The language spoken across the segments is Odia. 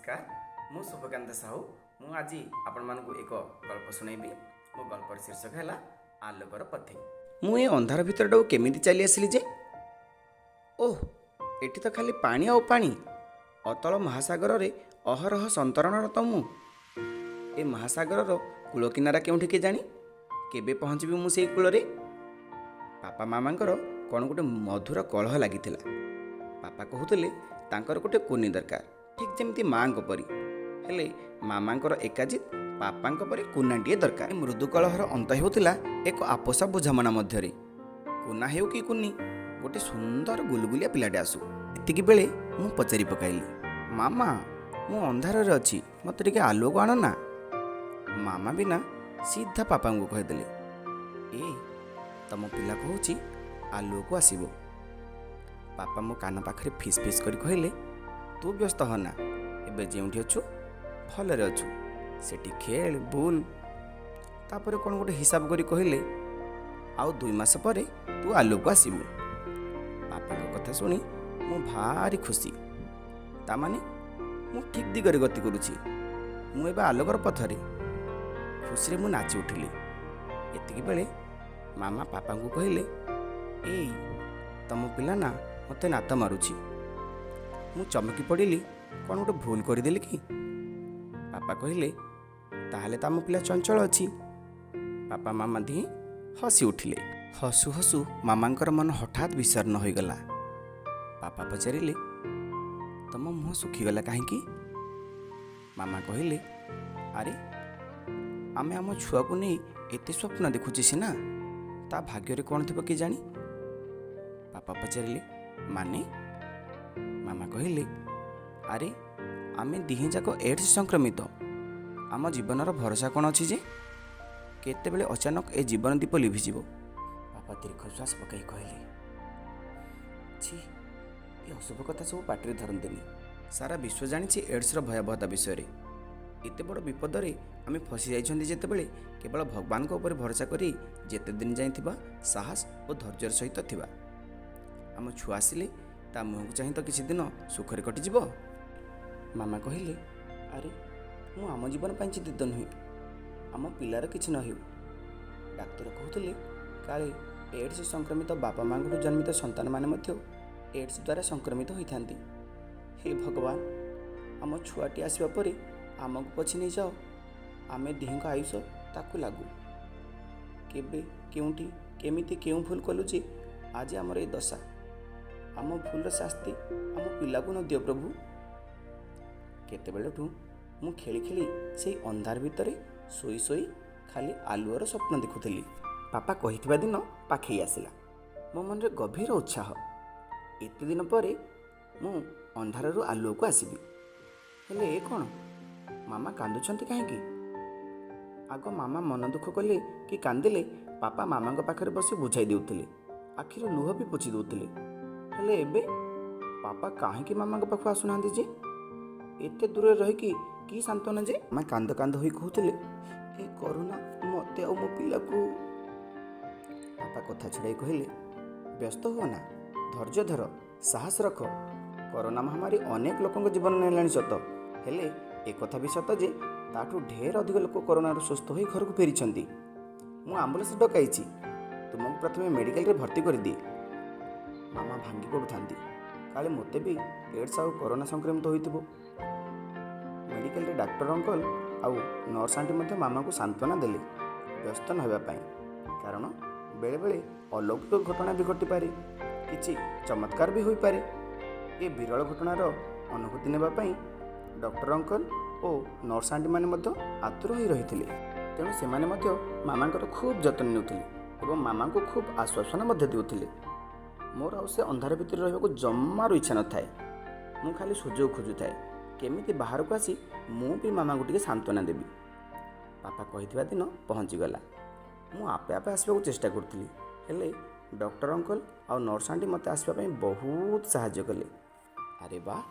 ନମସ୍କାର, ମୁଁ ଶୁଭକାନ୍ତ ସାହୁ। ମୁଁ ଆଜି ଆପଣମାନଙ୍କୁ ଏକ ଗଳ୍ପ ଶୁଣାଇବି। ମୋ ଗଳ୍ପର ଶୀର୍ଷକ ହେଲା ଆଲୋକର ପଥେ। ମୁଁ ଏ ଅନ୍ଧାର ଭିତରଟାକୁ କେମିତି ଚାଲି ଆସିଲି ଯେ? ଓଃ, ଏଠି ତ ଖାଲି ପାଣି ଆଉ ପାଣି। ଅତଳ ମହାସାଗରରେ ଅହରହ ସନ୍ତରଣରତ ମୁଁ। ଏ ମହାସାଗରର କୂଳ କିନାରା କେଉଁଠି କେଜାଣି? କେବେ ପହଞ୍ଚିବି ମୁଁ ସେଇ କୂଳରେ? ବାପା ମାମାଙ୍କର କ'ଣ ଗୋଟେ ମଧୁର କଳହ ଲାଗିଥିଲା। ବାପା କହୁଥିଲେ ତାଙ୍କର ଗୋଟେ କୁନି ଦରକାର, ଠିକ୍ ଯେମିତି ମାଆଙ୍କ ପରି। ହେଲେ ମାମାଙ୍କର ଏକା ଜିଦ୍, ବାପାଙ୍କ ପରି କୁନାଟିଏ ଦରକାର। ଏ ମୃଦୁ କଳହର ଅନ୍ତ ହେଉଥିଲା ଏକ ଆପୋଷ ବୁଝାମଣା ମଧ୍ୟରେ। କୁନା ହେଉ କି କୁନି, ଗୋଟେ ସୁନ୍ଦର ଗୁଲଗୁଲିଆ ପିଲାଟେ ଆସୁ। ଏତିକି ବେଳେ ମୁଁ ପଚାରି ପକାଇଲି, ମାମା, ମୁଁ ଅନ୍ଧାରରେ ଅଛି, ମୋତେ ଟିକେ ଆଲୁଅକୁ ଆଣ ନା। ମାମା ବିନା ସିଧା ବାପାଙ୍କୁ କହିଦେଲେ, ଏ ତମ ପିଲା କହୁଛି ଆଲୁଅକୁ ଆସିବ। ବାପା ମୋ କାନ ପାଖରେ ଫିସ୍ ଫିସ୍ କରି କହିଲେ, ତୁ ବ୍ୟସ୍ତ ହନା, ଏବେ ଯେଉଁଠି ଅଛୁ ଭଲରେ ଅଛୁ, ସେଠି ଖେଳ ବୁଲ। ତାପରେ କ'ଣ ଗୋଟେ ହିସାବ କରି କହିଲେ, ଆଉ 2 ମାସ ପରେ ତୁ ଆଲୁଅକୁ ଆସିବୁ। ବାପାଙ୍କ କଥା ଶୁଣି ମୁଁ ଭାରି ଖୁସି। ତାମାନେ ମୁଁ ଠିକ୍ ଦିଗରେ ଗତି କରୁଛି, ମୁଁ ଏବେ ଆଲୋକର ପଥରେ। ଖୁସିରେ ମୁଁ ନାଚି ଉଠିଲି। ଏତିକି ବେଳେ ମାମା ପାପାଙ୍କୁ କହିଲେ, ଏଇ ତମ ପିଲା ନା ମୋତେ ନାତ ମାରୁଛି। ମୁଁ ଚମକି ପଡ଼ିଲି, କ'ଣ ଗୋଟେ ଭୁଲ କରିଦେଲି କି? ବାପା କହିଲେ, ତାହେଲେ ତ ଆମ ପିଲା ଚଞ୍ଚଳ ଅଛି। ବାପା ମାମା ଦିହେଁ ହସି ଉଠିଲେ। ହସୁ ହସୁ ମାମାଙ୍କର ମନ ହଠାତ୍ ବିଷଣ୍ଣ ହୋଇଗଲା। ବାପା ପଚାରିଲେ, ତମ ମୁହଁ ଶୁଖିଗଲା କାହିଁକି? ମାମା କହିଲେ, ଆରେ ଆମେ ଆମ ଛୁଆକୁ ନେଇ ଏତେ ସ୍ୱପ୍ନ ଦେଖୁଛେ ସିନା, ତା ଭାଗ୍ୟରେ କ'ଣ ଥିବ କେଜାଣି? ବାପା ପଚାରିଲେ, ମାନେ? ମାମା କହିଲେ, ଆରେ ଆମେ ଦିହେଁ ଯାକ ଏଡ୍ସ ସଂକ୍ରମିତ, ଆମ ଜୀବନର ଭରସା କ'ଣ ଅଛି ଯେ କେତେବେଳେ ଅଚାନକ ଏ ଜୀବନ ଦୀପ ଲିଭିଯିବ। ବାପା ଦୀର୍ଘଶ୍ୱାସ ପକାଇ କହିଲେ, ଛି, ଏ ଅଶୁଭ କଥା ସବୁ ପାଟିରେ ଧରନ୍ତିନି। ସାରା ବିଶ୍ୱ ଜାଣିଛି ଏଡ୍ସର ଭୟାବହତା ବିଷୟରେ। ଏତେ ବଡ଼ ବିପଦରେ ଆମେ ଫସି ଯାଇଛନ୍ତି ଯେତେବେଳେ, କେବଳ ଭଗବାନଙ୍କ ଉପରେ ଭରସା କରି ଯେତେ ଦିନ ଯାଏଁ ଥିବା ସାହସ ଓ ଧୈର୍ଯ୍ୟର ସହିତ ଥିବା। ଆମ ଛୁଆ ଆସିଲେ ତା ମୁହଁକୁ ଚାହିଁ ତ କିଛି ଦିନ ସୁଖରେ କଟିଯିବ। ମାମା କହିଲେ, ଆରେ ମୁଁ ଆମ ଜୀବନ ପାଇଁ ଚିନ୍ତିତ ନୁହେଁ, ଆମ ପିଲାର କିଛି ନ ହେଉ। ଡାକ୍ତର କହୁଥିଲେ କାଳେ ଏଡ୍ସ ସଂକ୍ରମିତ ବାପା ମାଆଙ୍କଠୁ ଜନ୍ମିତ ସନ୍ତାନମାନେ ମଧ୍ୟ ଏଡ୍ସ ଦ୍ୱାରା ସଂକ୍ରମିତ ହୋଇଥାନ୍ତି। ହେ ଭଗବାନ, ଆମ ଛୁଆଟି ଆସିବା ପରେ ଆମକୁ ପଛେ ନେଇଯାଅ, ଆମେ ଦିହିଁଙ୍କ ଆୟୁଷ ତାକୁ ଲାଗୁ। କେବେ କେଉଁଠି କେମିତି କେଉଁ ଭୁଲ କଲୁ ଯେ ଆଜି ଆମର ଏ ଦଶା? ଆମ ଭୁଲର ଶାସ୍ତି ଆମ ପିଲାକୁ ନ ଦିଅ ପ୍ରଭୁ। କେତେବେଳଠୁ ମୁଁ ଖେଳି ଖେଳି ସେଇ ଅନ୍ଧାର ଭିତରେ ଶୋଇ ଶୋଇ ଖାଲି ଆଲୁଅର ସ୍ୱପ୍ନ ଦେଖୁଥିଲି। ବାପା କହିଥିବା ଦିନ ପାଖେଇ ଆସିଲା। ମୋ ମନରେ ଗଭୀର ଉତ୍ସାହ। ଏତେ ଦିନ ପରେ ମୁଁ ଅନ୍ଧାରରୁ ଆଲୁଅକୁ ଆସିବି। ହେଲେ ଏ କ'ଣ, ମାମା କାନ୍ଦୁଛନ୍ତି କାହିଁକି? ଆଗ ମାମା ମନ ଦୁଃଖ କଲେ କି କାନ୍ଦିଲେ ବାପା ମାମାଙ୍କ ପାଖରେ ବସି ବୁଝାଇ ଦେଉଥିଲେ, ଆଖିରୁ ଲୁହ ବି ପୋଛି ଦେଉଥିଲେ। ହେଲେ ଏବେ ବାପା କାହିଁକି ମାମାଙ୍କ ପାଖକୁ ଆସୁନାହାନ୍ତି ଯେ? ଏତେ ଦୂରରେ ରହିକି କି ସାନ୍ତ୍ୱନା ଯେ? ମାମା କାନ୍ଦ କାନ୍ଦ ହୋଇ କହୁଥିଲେ, ଏ କରୋନା ମୋତେ ଆଉ ମୋ ପିଲାକୁ। ବାପା କଥା ଛଡ଼ାଇ କହିଲେ, ବ୍ୟସ୍ତ ହୁଅ ନା, ଧୈର୍ଯ୍ୟ ଧର, ସାହସ ରଖ। କରୋନା ମହାମାରୀ ଅନେକ ଲୋକଙ୍କ ଜୀବନ ନେଲାଣି ସତ, ହେଲେ ଏକଥା ବି ସତ ଯେ ତାଠୁ ଢେର ଅଧିକ ଲୋକ କରୋନାରୁ ସୁସ୍ଥ ହୋଇ ଘରକୁ ଫେରିଛନ୍ତି। ମୁଁ ଆମ୍ବୁଲାନ୍ସ ଡକାଇଛି, ତୁମକୁ ପ୍ରଥମେ ମେଡ଼ିକାଲରେ ଭର୍ତ୍ତି କରିଦିଏ। ମାମା ଭାଙ୍ଗି ପଡ଼ୁଥାନ୍ତି, କାଳେ ମୋତେ ବି ଏଡ୍ସ ଆଉ କରୋନା ସଂକ୍ରମିତ ହୋଇଥିବ। ମେଡ଼ିକାଲରେ ଡାକ୍ତର ଅଙ୍କଲ ଆଉ ନର୍ସ ଆଣ୍ଟି ମଧ୍ୟ ମାମାକୁ ସାନ୍ତ୍ୱନା ଦେଲେ ବ୍ୟସ୍ତ ନ ହେବା ପାଇଁ, କାରଣ ବେଳେବେଳେ ଅଲୌକିକ ଘଟଣା ବି ଘଟିପାରେ, କିଛି ଚମତ୍କାର ବି ହୋଇପାରେ। ଏ ବିରଳ ଘଟଣାର ଅନୁଭୂତି ନେବା ପାଇଁ ଡକ୍ଟର ଅଙ୍କଲ ଓ ନର୍ସ ଆଣ୍ଟିମାନେ ମଧ୍ୟ ଆତୁର ହୋଇ ରହିଥିଲେ। ତେଣୁ ସେମାନେ ମଧ୍ୟ ମାମାଙ୍କର ଖୁବ୍ ଯତ୍ନ ନେଉଥିଲେ ଏବଂ ମାମାଙ୍କୁ ଖୁବ୍ ଆଶ୍ୱାସନା ମଧ୍ୟ ଦେଉଥିଲେ। ମୋର ଆଉ ସେ ଅନ୍ଧାର ଭିତରେ ରହିବାକୁ ଜମାରୁ ଇଚ୍ଛା ନଥାଏ। ମୁଁ ଖାଲି ସୁଯୋଗ ଖୋଜୁଥାଏ କେମିତି ବାହାରକୁ ଆସି ମୁଁ ବି ମାମାଙ୍କୁ ଟିକେ ସାନ୍ତ୍ୱନା ଦେବି। ବାପା କହିଥିବା ଦିନ ପହଞ୍ଚିଗଲା। ମୁଁ ଆପେ ଆପେ ଆସିବାକୁ ଚେଷ୍ଟା କରୁଥିଲି, ହେଲେ ଡକ୍ଟର ଅଙ୍କଲ ଆଉ ନର୍ସ ଆଣ୍ଟି ମୋତେ ଆସିବା ପାଇଁ ବହୁତ ସାହାଯ୍ୟ କଲେ। ଆରେ ବାଃ,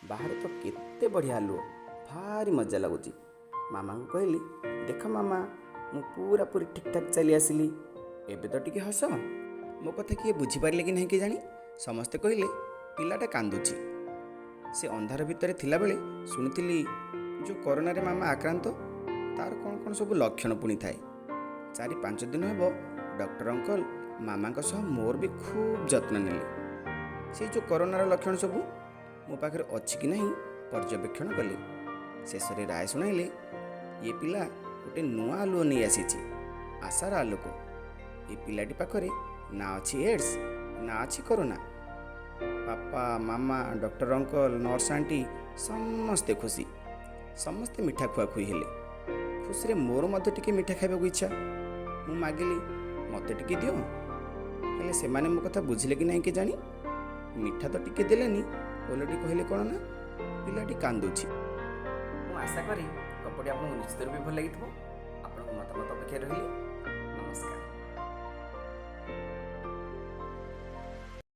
ବାହାରେ ତ କେତେ ବଢ଼ିଆ ଆଲୁଅ, ଭାରି ମଜା ଲାଗୁଛି। ମାମାଙ୍କୁ କହିଲି, ଦେଖ ମାମା, ମୁଁ ପୁରାପୁରି ଠିକ୍ଠାକ୍ ଚାଲି ଆସିଲି, ଏବେ ତ ଟିକେ ହସ। ମୋ କଥା କିଏ ବୁଝିପାରିଲେ କି ନାହିଁ କେଜାଣି, ସମସ୍ତେ କହିଲେ ପିଲାଟା କାନ୍ଦୁଛି। ସେ ଅନ୍ଧାର ଭିତରେ ଥିଲାବେଳେ ଶୁଣିଥିଲି, ଯେଉଁ କରୋନାରେ ମାମା ଆକ୍ରାନ୍ତ, ତାର କ'ଣ କ'ଣ ସବୁ ଲକ୍ଷଣ ପୁଣି ଥାଏ। 4-5 ଦିନ ହେବ ଡକ୍ଟର ଅଙ୍କଲ ମାମାଙ୍କ ସହ ମୋର ବି ଖୁବ୍ ଯତ୍ନ ନେଲେ। ସେଇ ଯେଉଁ କରୋନାର ଲକ୍ଷଣ ସବୁ ମୋ ପାଖରେ ଅଛି କି ନାହିଁ ପର୍ଯ୍ୟବେକ୍ଷଣ କଲେ। ଶେଷରେ ରାୟ ଶୁଣାଇଲେ, ଏ ପିଲା ଗୋଟେ ନୂଆ ଆଲୁଅ ନେଇ ଆସିଛି, ଆଶାର ଆଲୋକ। ଏ ପିଲାଟି ପାଖରେ ନା ଅଛି ଏଡ୍ସ, ନା ଅଛି କରୋନା। ବାପା, ମାମା, ଡକ୍ଟର ଅଙ୍କଲ, ନର୍ସ ଆଣ୍ଟି ସମସ୍ତେ ଖୁସି। ସମସ୍ତେ ମିଠା ଖୁଆଖୁଇ ହେଲେ। ଖୁସିରେ ମୋର ମଧ୍ୟ ଟିକେ ମିଠା ଖାଇବାକୁ ଇଚ୍ଛା। ମୁଁ ମାଗିଲି, ମୋତେ ଟିକେ ଦିଅ। ହେଲେ ସେମାନେ ମୋ କଥା ବୁଝିଲେ କି ନାହିଁ କେଜାଣି, ମିଠା ତ ଟିକେ ଦେଲେନି, ଓଲଟି କହିଲେ କ'ଣ ନା ପିଲାଟି କାନ୍ଦୁଛି। ମୁଁ ଆଶା କରେ ଗପଟି ଆପଣଙ୍କୁ ନିଶ୍ଚିତ ରୂପେ ଭଲ ଲାଗିଥିବ। ଆପଣଙ୍କ ମତାମତ ଅପେକ୍ଷା ରହିଲି।